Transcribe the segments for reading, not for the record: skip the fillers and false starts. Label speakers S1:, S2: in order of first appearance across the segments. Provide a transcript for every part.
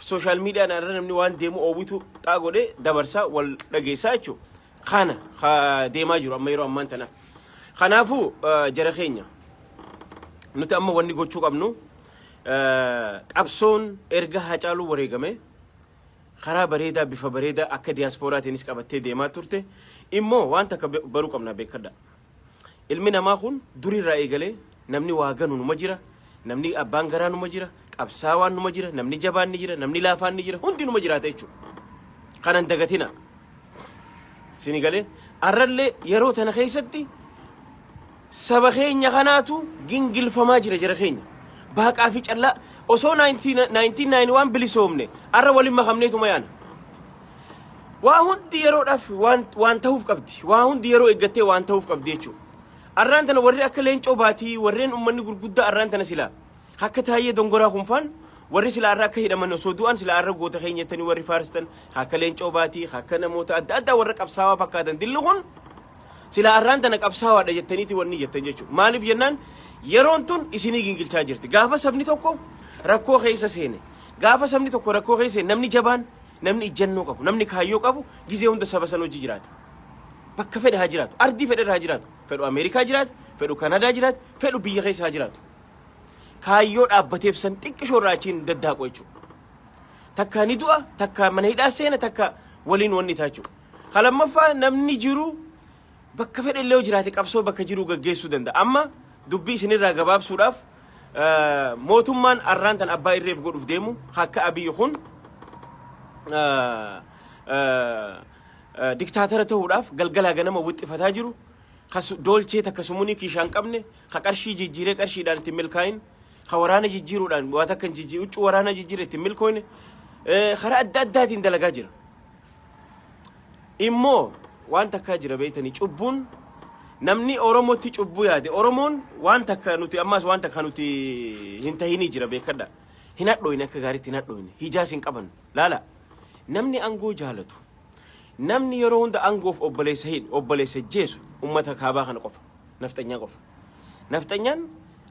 S1: Social mediaan irra namni waan deemu oowwitu xaa godhee dabarsaa wal dhageessaa jechuudha. Kana deemaa jiru amma yeroo ammaan tana. Kanaafuu jara keenya, nuti amma wanni gochuu qabnu, qabsoon erga Haacaaluu wareegame karaa bareedaa, bifa bareedaa akka diyaaspooraatiinis qabattee deemaa turte. Immoo waan takka baruu qabna, beekadha. Ilmi namaa kun durirraa eegalee namni waa ganu numa jira, namni abbaan garaa numa jira, qabsaawaan numa jira, namni jabaan ni jira, namni laafaan ni jira, hundi numa jiraata jechuudha. Kanan dagatina. Sini galee arrallee yeroo tana keessatti saba keenya kanaatu gingilfamaa jira jara keenya. Baaqaa fi callaa osoo 1991 bilisoomne arra waliin makamneetuma yaana. Waa hundi yeroodhaaf waan ta'uuf qabdi. Waa hundi yeroo eeggattee waan ta'uuf qabdi jechuudha. Arraan tana warri akka Leencoo Baatii, warreen uummanni gurguddaa arraan tana silaa akka Taayyee Dongoraa kunfaan, warri silaa arra akka hidhaman osoo du'an silaa arra goota keenya jettanii warri faarstan, akka Leencoo Baatii, akka namoota adda addaa warra qabsaawaa fakkaatan dilli kun silaa arraan tana qabsaawaadha jettaniiti wanni jettan jechuudha. Maaliif jennaan, yeroon tun isinii gingilchaa jirti. Gaafa sabni tokko rakkoo keessa seene, gaafa sabni tokko rakkoo keessa seene, namni jabaan, namni ijjannoo qabu, namni kaayyoo qabu gizee hunda saba sana hojii jiraata. Bakka fedhe haa jiraatu, ardii fedhe irra haa jiraatu, fedhu Ameerikaa jiraatu, fedhu Kanadaa jiraatu, fedhu biyya keessa haa jiraatu. Kaayyoo dhaabbateef san xiqqishoo irraa achiin daddaaqu jechuudha. Takka ni du'a, takka mana hidhaa seena, takka waliin wanni ta'a jechuudha. Ka lammaffaa, namni jiru bakka fedhe illee yoo jiraate qabsoo bakka jiru gaggeessuu danda'a. Amma dubbii isinirraa gabaabsuudhaaf, mootummaan arraan tan abbaa irreef godhuuf deemu akka Abiyyi kun diktaatara ta'uudhaaf galgalaa ganama wixxifataa jiru, doolchee takka sumunii kiishaan qabne, ka qarshii jijjiiree qarshiidhaan ittiin milkaa'in, ka waraana jijjiiruudhaan waa takka hin jijjiir, huccuu waraanaa jijjiiree ittiin milkooyne, karaa adda addaatiin dalagaa jira. Immoo waan takkaa jira beektanii, cubbuun namni Oromootti cubbuu yaade, Oromoon waan takka nuti ammaas waan takka nuti hin tahinii jira, beekadha. Hin hadhooyne, akka gaariitti hin hadhooyne, hijaas hin qaban. Laala, namni aangoo jaalatu, namni yeroo hunda aangoof obboleessa hidhu, obboleessa jeesu, ummata kaabaa kana qofa, nafxanyaa qofa. Nafxanyaan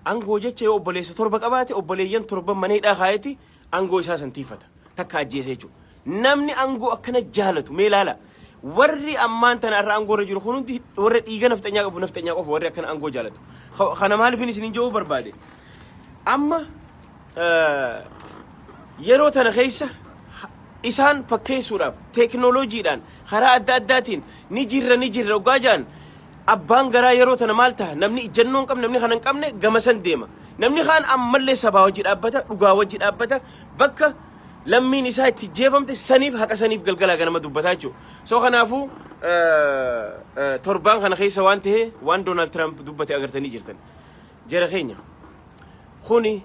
S1: aangoo jecha yoo obboleessa torba qabaate, obboleeyyan torban mana hidhaa kaayeti aangoo isaa san tiifata. Takka ajjeese jechuudha. Namni aangoo akkana jaalatu mee ilaala. Warri ammaan tana irra aangoo irra jiru kun hundi warra dhiiga nafxanyaa qabu, nafxanyaa qofa warri akkana aangoo jaalatu. Kana maaliifin isin jedhuu barbaade? Amma yeroo tana keessa isaan fakkeessuudhaaf teeknooloojiidhaan karaa adda addaatiin ni jirra ni jirra dhugaa jaan, abbaan garaa yeroo tana maal ta'a? Namni ijjannoo hin qabne, namni kana hin qabne gama san deema. Namni kaan ammallee sabaa wajji dhaabbata, dhugaa wajji dhaabbata, bakka lammiin isaa itti jeefamte saniif haqa saniif galgalaa ganama dubbataa jechuudha. So kanaafuu torbaan kana keessa waan ta'e, waan Doonaald Tiraamp dubbate agartanii jirtan. Jara keenya, kuni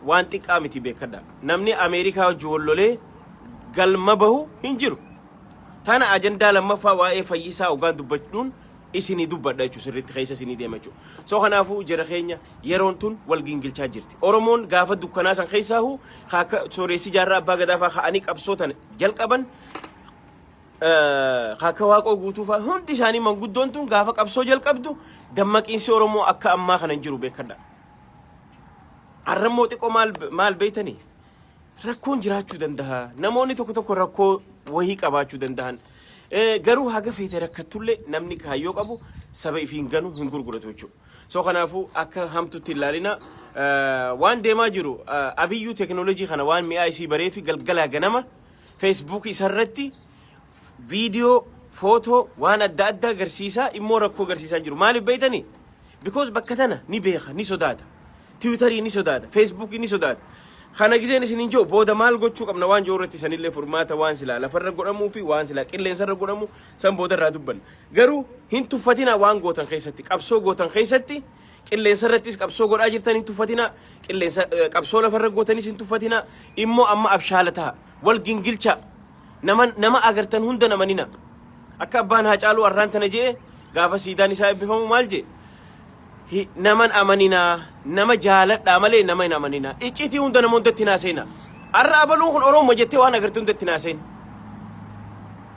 S1: waan xiqqaa miti, beekadha. Namni Ameerikaa wajji wal lolee galma bahu hin jiru. Tana ajandaa lammaffaa waa'ee Fayyisaa ogaan dubbachuun isinii dubbadha jechuudha, sirriitti keessa isinii deema jechuudha. So kanaafuu jara keenya, yeroon tun wal gingilchaa jirti. Oromoon gaafa dukkanaa san keessaahu akka sooressi Jaarraa Abbaa Gadaa fa'aa ka'anii qabsoo tana jalqaban, akka Waaqoo Guutuu fa'aa, hundi isaanii manguddoon tun gaafa qabsoo jalqabdu dammaqiinsi Oromoo akka ammaa kana hin jiru, beekadha. Arrammoo xiqqoo maal maal beektanii rakkoon jiraachuu danda'a. Namoonni tokko tokko rakkoo wayii qabaachuu danda'an. Garuu haga feete rakkattullee namni kaayyoo qabu saba ifiin ganu hin gurguratu jechuudha. So kanaafuu akka hamtutti hin ilaalina. Waan deemaa jiru Abiyyuu teekinooloojii kana waan mi'aa isii baree fi galgalaa ganama Feesbuuk isarratti viidiyoo, footoo, waan adda addaa agarsiisaa, immoo rakkoo agarsiisaa jiru. Maaliif beektanii? Because bakka tana ni beeka, ni sodaata. Tiwiitarii ni sodaata, Feesbuukii ni sodaata. Kana gizeen isin hin jiru booda maal gochuu qabna waan jiru irratti sanillee furmaata waan silaa lafarra godhamuu fi waan silaa qilleensarra godhamu san booda irraa dubbanna. Garuu hin tuffatinaa. Waan gootan keessatti, qabsoo gootan keessatti, qilleensa irrattis qabsoo godhaa jirtan hin tuffatinaa, qilleensa qabsoo lafarra gootanis hin tuffatinaa. Immoo amma abshaala ta'a, wal gingilcha, nama agartan hunda namanina. Akka abbaan Haacaaluu arraan tana je'e, gaafa siidaan isaa eebbifamu maal je'e? Naman amaninaa, nama jaaladhaa malee nama hin amaninaa. Icciitii hunda nama hundatti naa seenaa. Arra abaluun kun Oromoo jettee waan agarte hundatti naa seena.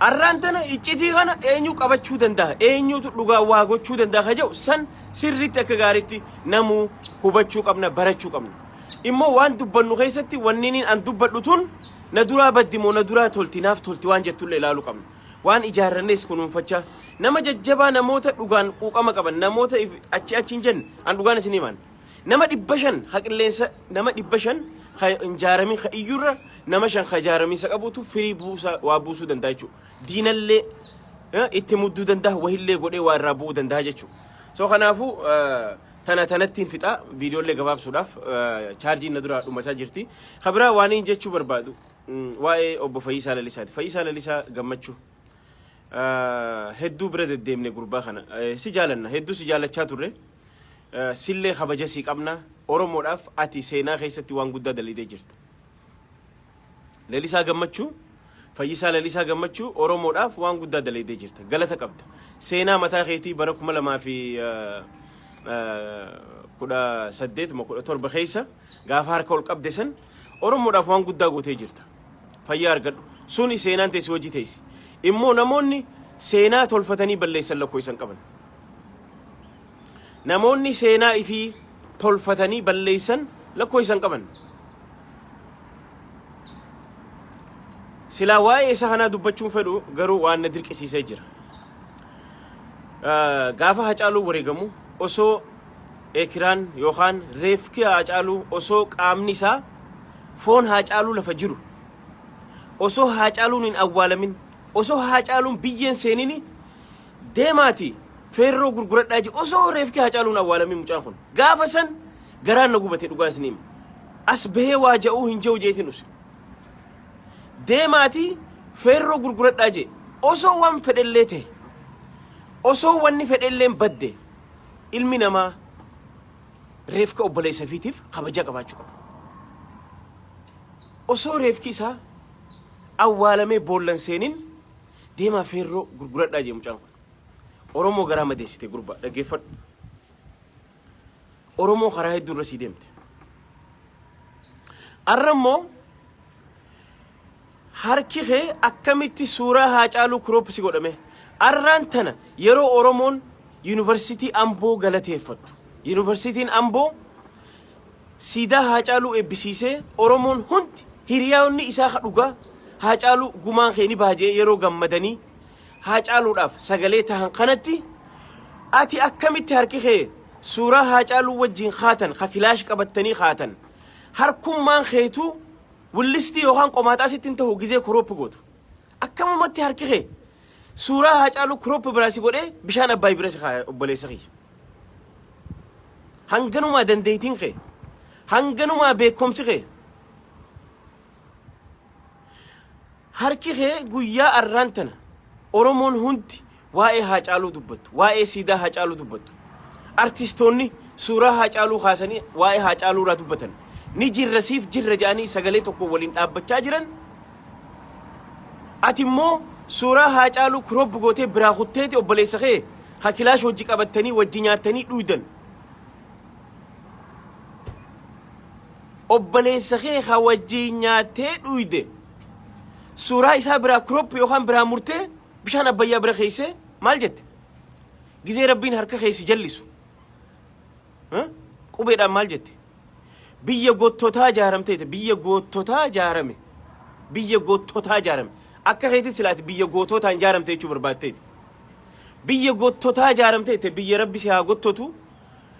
S1: Arraan tana icciitii kana eenyu qabachuu danda'a? Eenyutu dhugaa waa gochuu danda'a? Ka jedhu san sirriitti akka gaariitti namuu hubachuu qabna, barachuu qabna. Immoo waan dubbannu keessatti wanni an dubbadhu tun Na duraa baddi moo na duraa tolti, naaf tolti waan jettullee ilaaluu qabna. Waan ijaarrannes kunuunfachaa, nama jajjabaa, namoota dhugaan quuqama qaban, namoota achi achi hin jenne. An dhugaan isin himan, nama 500 ha qilleensa, nama 500 ha hin jaaramin ha iyyurra, nama 5 ha jaaraminsa qabutu firii buusaa, waa buusuu danda'a jechuudha. Diinallee itti mudduu danda'a, wahillee godhee waa irraa bu'uu danda'a jechuudha. So kanaafuu tana tanattiin fixaa, viidiyoolee gabaabsuudhaaf chaarjiin na duraa dhumachaa jirti. Kabiraa waan inni jechuu barbaadu waa'ee obbo Fayyisaa Lalisaati. Fayyisaa Lalisaa Gammachuu, hedduu bira deddeemne gurbaa kana, si jaalanna, hedduu si jaalachaa turre, sillee kabaja si qabna. Oromoodhaaf ati seenaa keessatti waan guddaa dalidee jirta. Lalisaa Gammachuu, Fayyisaa Lalisaa Gammachuu, Oromoodhaaf waan guddaa dalidee jirta. Galata qabda. Seenaa mataa keetii bara 2018 moo 17 keessa gaafa harka ol qabde san Oromoodhaaf waan guddaa gootee jirta. Fayyaa argadhu. Suni seenaan teessi hojii teessi. Immoo namoonni seenaa tolfatanii balleessan lakkoofsan qaban. Namoonni seenaa ifii tolfatanii balleessan lakkoofsan qaban. Silaa waa'ee isa kanaa dubbachuun fedhu, garuu waan na dirqisiisee jira. Gaafa Hacaaluu wareegamu, osoo ekiraan yookaan reefki Hacaaluu, osoo qaamni isaa foon Hacaaluu lafa jiru, osoo Hacaaluun hin awwaalamin, osoo Hacaaluun biyyeen seenini, "Deemaati feerroo gurguradhaa" je. Osoo reefki Hacaaluun awwaalamin mucaan kun gaafa san garaan na gubate. Dhugaan isin hima, as bahee waa ja'uu hin jiru jeetiin use. "Deemaati feerroo gurguradhaa" je. Osoo waan fedhellee ta'e, osoo wanni fedhelleen badde, ilmi namaa reefka obboleessa fiitiif kabaja qabaachuu qaba. Osoo reefki isaa awwaalamee boollan seenin "Deemaa feerroo gurguradhaa" jee mucaan kun. Oromoo garaa madeessite gurbaa, dhaggeeffadhu. Oromoo karaa hedduu irra sii deemte. Arra immoo harki kee akkamitti suuraa Haacaaluu crop si godhame? Arraan tana yeroo Oromoon Yuunivarsiitii Amboo galateeffattu, Yuunivarsiitiin Amboo siidaa Haacaaluu eebbisiisee, Oromoon hundi hiriyaonni isaa ka dhugaa "Haacaaluu, gumaan kee ni baajee" yeroo gammadanii Haacaaluudhaaf sagalee tahan kanatti, ati akkamitti harki kee suuraa Haacaaluu wajjin kaatan, ka kilaash qabattanii kaatan, harkummaan keetuu willistii yookaan qomaaxaa sitti hin ta'u gizee crop gootu, akkamumatti harki kee suuraa Haacaaluu crop biraa si godhee bishaan Abbaay bira si kaaya? Obboleessa kiyya, hanganumaa dandeettiin kee, hanganumaa beekumsi kee, harki kee guyyaa arraan tana Oromoon hundi waa'ee Haacaaluu dubbattu, waa'ee siidaa Haacaaluu dubbattu, artistoonni suuraa Haacaaluu kaasanii waa'ee Haacaaluu irraa dubbatan, "Ni jirra, siif jirra" jedhanii sagalee tokko waliin dhaabbachaa jiran, ati immoo suuraa Haacaaluu crop gootee biraa kutteeti obboleessa kee ha kilaash hojii qabattanii wajji nyaattanii dhuydan, obboleessa kee ha wajjii nyaattee dhuyde suuraa isaa biraa crop yookaan biraa murtee bishaan Abbayyaa bira keessee maal jette? Gizee Rabbiin harka keessi jallisu qubeedhaan maal jette? Biyya goottotaa ijaaramteete, biyya goottotaa ijaarame, biyya goottotaa ijaarame. Akka keetit silaati biyya goototaan ijaaramte jechuu barbaadteeti. Biyya goottotaa ijaaramteete, biyya Rabbi si haa gottotu.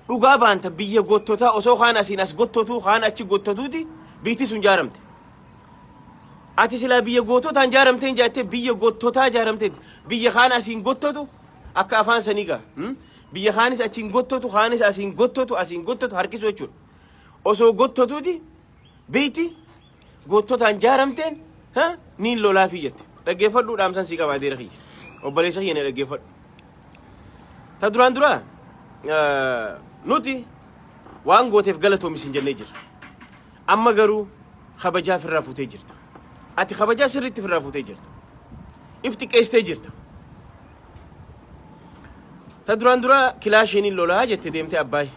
S1: Dhugaa baanta, biyya goottotaa osoo kaan asiin as gottotu, kaan achi gottotuuti biitti sun ijaaramte. Ati silaa biyya goototaan ijaaramteen jaattee, biyya goottotaa ijaaramteeti, biyya kaan asiin gottotu akka afaan sanii gaa biyya kaanis achiin gottotu, kaanis asiin gottotu, asiin gottotu harkisu jechuudha. Osoo gottotuuti biitti goottotaan ijaaramteen niin lolaafii jette. Dhaggeeffadhu, dhaamsan sii qabaateera kiyya. Obboleessa kiyya, na dhaggeeffadhu. Ta duraan duraa nuti waan gooteef galatoomi sin jennee jirra. Amma garuu kabajaa firraa fuutee jirta. Ati kabajaa sirriitti firraa fuutee jirta. If xiqqeessitee jirta. Ta duraan duraa kilaashiin lolaa jette deemtee Abbaay.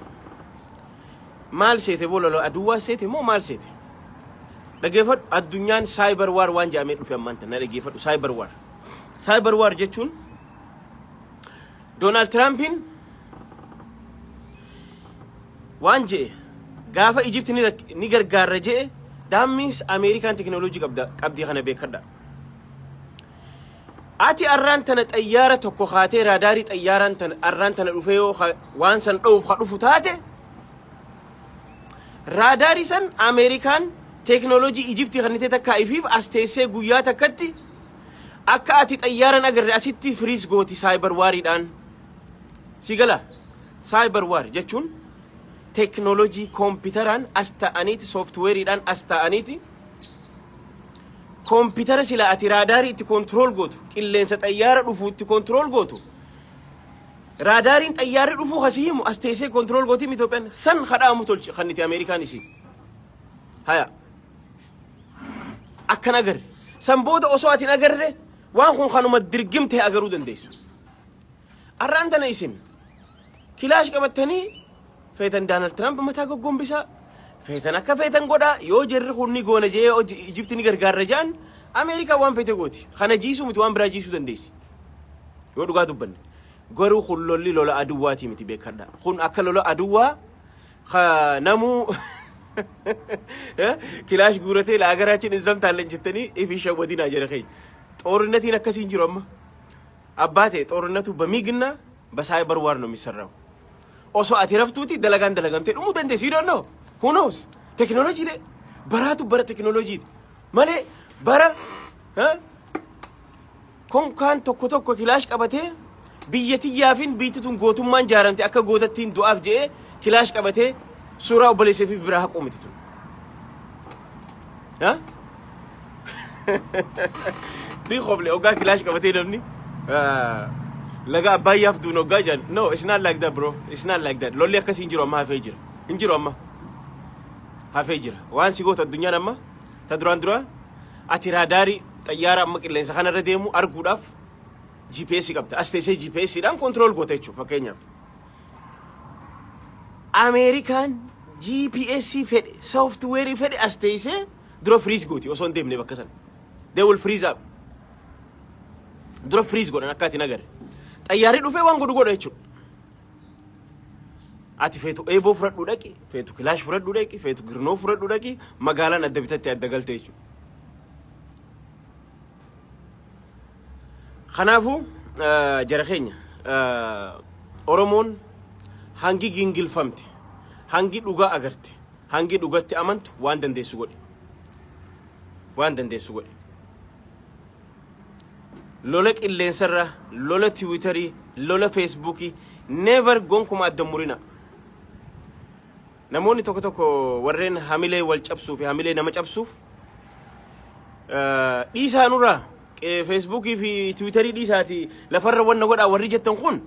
S1: Maal seete boo lola aduwwaa seete moo maal seete? Dhaggeeffadhu, addunyaan cyber war waan jedhamee dhufe ammaan tana, na dhaggeeffadhu, cyber war. Cyber war jechuun Doonaald Tiraampiin waan je'e, gaafa Ijipti ni gargaarra je'e. That means Ameerikaan teknooloojii qabda qabdii kana beekadha. Ati arraan tana xayyaara tokko kaatee raadaarii xayyaaraan tana arraan tana dhufee yoo waan san dha'uuf ka dhufu taate, raadaarii san Ameerikaan teeknooloojii Ijiptii kan ta'e takka ifiif as teessee guyyaa takkatti akka ati xayyaaran agarre asitti freeze gooti cyber wariidhaan. Si gala? Cyber war jechuun teeknooloojii koompitaraan as ta'aniiti, sooftiweeriidhaan as ta'aniiti, koompitara sila ati raadaarii itti control gootu, qilleensa xayyaara dhufu itti control gootu, raadaariin xayyaarri dhufuu kasii himu as teessee control gootii. Itoophiyaan san kadhaamu tolchi kan itti Ameerikaan isii haya akkan agarre san booda osoo ati hin agarre waan kun kanuma dirgim ta'e agaruu dandeessa. Arraan tana isin kilaash qabattanii feetan Daanald Tiraamp mataa goggombisaa feetan akka feetan godhaa. Yoo jarri kun ni goona jee Ijipti ni gargaarra jaan, Ameerikaa waan feete gooti. Kana jiisuu miti, waan biraa jiisuu dandeessi. Yoo dhugaa dubbanne. Garuu kun lolli lola aduwwaati miti, beekadha. Kun akka lola aduwwaa ka namuu kilaash guuratee laagaraachiin hin samtaallen jettanii ifi shawwadinaa jira keenya. Xoorinatiin akkasii hin jiru amma. Abbaa ta'e ጦርነቱ በሚግና በ cyber war ነው የሚሰራው። Osoo ati raftuuti dalagaan dalagamtee dhumuu dandeessi. You don't know. Who knows? Teknoolojii de baraatu bara teknoolojiiti. Malee bara konkaan tokko tokko kilaash qabatee biyya tiyyaafin biitti tun gootummaan jaaramte akka gootattiin du'aaf je'ee kilaash qabatee suuraa obboleessa fi biraa haquu miti tun. Ha? Ni qoble ogaa kilaash qabatee namni laga Abbaayyaaf duun ogaa jedhan. No, it's not like that, bro. It's not like that. Lolli akkasii hin jiru amma, hafee jira. Hin jiru amma. Hafee jira. Waan si gootu addunyaan amma ta duraan dura ati raadaarii xayyaara amma qilleensa kanarra deemu arguudhaaf GPS qabda. As teessee GPS dhaan control goota jechuudha fakkeenyaaf. Ameerikaan GPS fedhe, software fedhe as teessee dura freeze gooti osoo hin deemne bakka sana. They will freeze up. Dura freeze godhan akka ati hin agarre. Xayyaarri dhufee waan godhu godha jechuudha. Ati feetu eeboo fudhadhu dhaqi, feetu kilaash fudhadhu dhaqi, feetu girnoo fudhadhu dhaqi, magaalaan adda bitatte adda galte jechuudha. Kanaafuu jara keenya, Oromoon hangi gingilfamte, hangi dhugaa agarte, hangi dhugatti amantu waan dandeessu godhe. Waan dandeessu godhe. Lola qilleensarra, lola Tiwiitarii, lola Feesbuukii, never gonkuma adda murina. Namoonni tokko tokko warreen hamilee wal cabsuu fi hamilee nama cabsuuf dhiisaa nurraa Feesbuukii fi Tiwiitarii dhiisaati lafarra wanna godhaa warri jettan kun,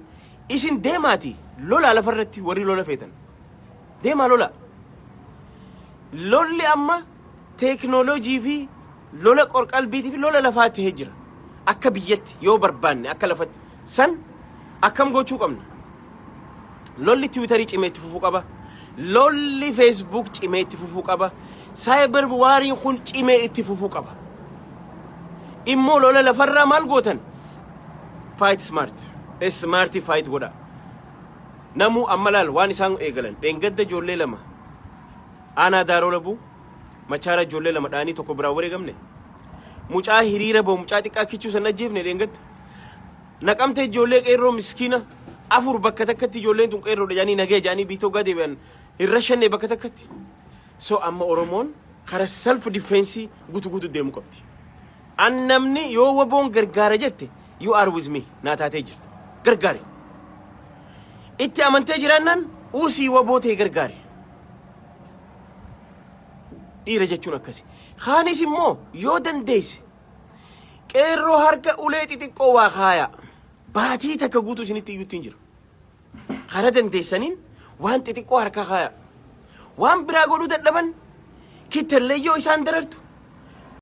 S1: isin deemaati lola lafarratti. Warri lola feetan deemaa lola. Lolli amma teeknooloojii fi lola qorqalbiitii fi lola lafaatti ta'ee jira. Akka biyyatti yoo barbaanne akka lafatti san akkam gochuu qabna? Lolli Tiwiitarii cimee itti fufuu qaba. Lolli Facebook cimee itti fufuu qaba. Cyber wariin kun cimee itti fufuu qaba. Immoo lola lafarraa maal gootan? Fight smart. Smart fight godha. Namuu amma laal waan isaan eegalan. Dheengadda ijoollee lama aanaa Daaroo Labuu Machaara ijoollee lama dhaanii tokko biraa wareegamne. Mucaa hiriira bahu, mucaa xiqqaa kichuu san ajjeefne dheengadda. Naqamte ijoollee qeerroo miskiina afur bakka takkatti, ijoolleen tun qeerroodha jedhanii nagee jedhanii biitoo gadeebi'an hin rashanne bakka takkatti. So amma Oromoon kara self defense gutu gutu deemuu qabdi. An namni yoo waboon gargaara jette, you are with me naa taatee jirta. Gargaari. Itti amantee jiraannaan uusii waboo ta'e gargaari. Dhiira jechuun akkasi. Kaanis immoo yoo dandeesse qeerroo harka ulee xixiqqoo waa kaayaa. Baatii takka guutuu isinitti iyyuutti hin jiru. Kara dandeessaniin waan xixiqqoo harka kaayaa. Waan biraa godhuu dadhaban kittallee yoo isaan darartu